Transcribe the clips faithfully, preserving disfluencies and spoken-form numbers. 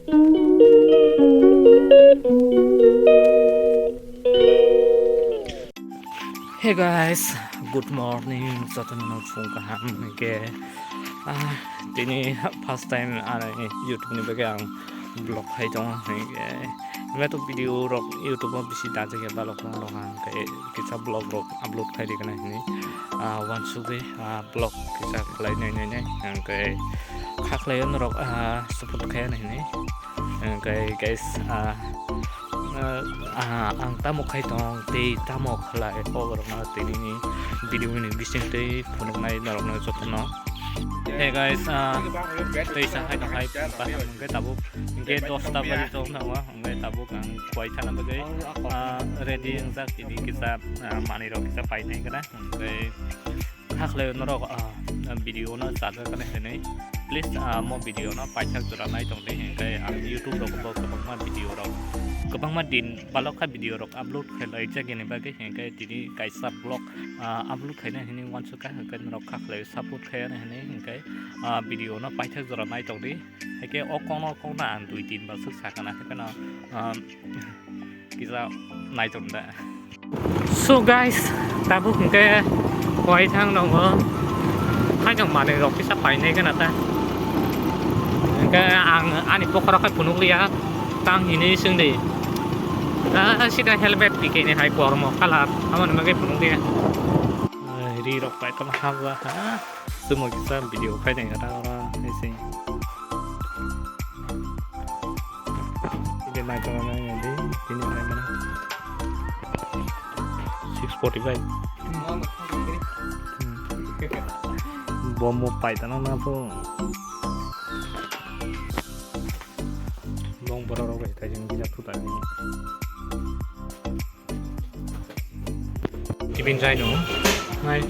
Hey guys, good morning. Jotono phung kaham hwnkhe, ah, tini first time ani YouTube ni bagwi ang vlog khai tongo hwnkhe, hwnkhe to video rok YouTube o bisi dajak ya balok no rok hwnkhe kisa vlog rok upload khai rikana hwnwi, ah, wansugwi, ah, vlog kisa khlai nai nai nai hwnkhe kha khlai norok, ah, support khai nai hwnwi. Hwnkhe guys, ah, ah, ah, ang tamo khai tong tei tamo khlai, borokno tini ni video ni bising tei phunuknai norokno jotono. Hey guys, ah, tei sa hai tong hai, kaham hwnkhe tabuk hwnkhe dosta baji tong thango, hwnkhe tabuk ang kwai thana bagwi, ah, ready wngjak tini kisa, ah, manwi rok kisa painai kana, hwnkhe Hakhlai norok, ah, video no chajak kani hinwi, please, ah, mo video no paithak jora nai tong di, hinkhe ang YouTube rok bo kwbangma video rok, kwbangma din balok kha video rok upload khlai jak yani bagwi, hinkhe tini kaisa vlog, ah, upload khaina hinwi wansukha, hinkhe norok hakhlai support khaina hinwi, hinkhe, ah, video no paithak jora nai tong di, hinkhe o kokno kokno ang dui tin ba swk sakana, hinkhe no, ah, kisa nai tong da. So guys, tabuk hwnkhe koi thang nongo. Haino manwi rok kisa painai gana ta. Hwnkhe ang ani pokhoro khai phunuk liya. Tang hini swngdi. Ah, sida helmet pikeni hai kormo kalar. Amoni bagwi phunuk liya. Ah, ri rok pai tong haba ha. Chwngno kisa video khainai gana ora hai se. Tini nai tongna nai di, tini nai mana. Six forty-five. Hmm. Bomo paitana na po. Bong borok rok bai thai jeng gila thu ta ni. Tibin jai no. Nai.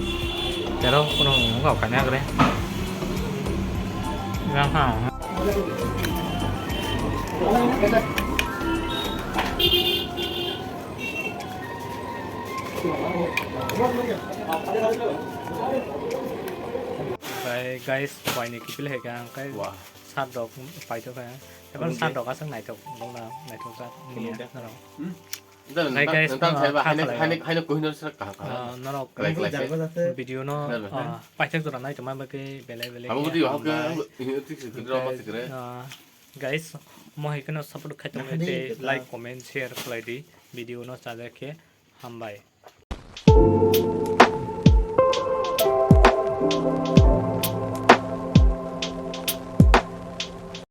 Tero kono ngau kanya kre. Yang ha. Bai guys, bai ni kipil hai kang kai. Wah. Sat rok pai to kaya. Ebar sat rok aswk naitok, bongna naitok jak. Nini jak norok. Hmm? Nai guys, nang saiba haino haino haino kohino sir kaham kaham. Ah, norok. Khlai khlai se. Video no, ah, paithak jora nai tongma bagwi belai belai. Abo video hokhe, hino tik se video ma sikre. Ah, guys, mo hai kheno support khai tongwi tei like, comment, share khlai di. Video no chajak khe hambai.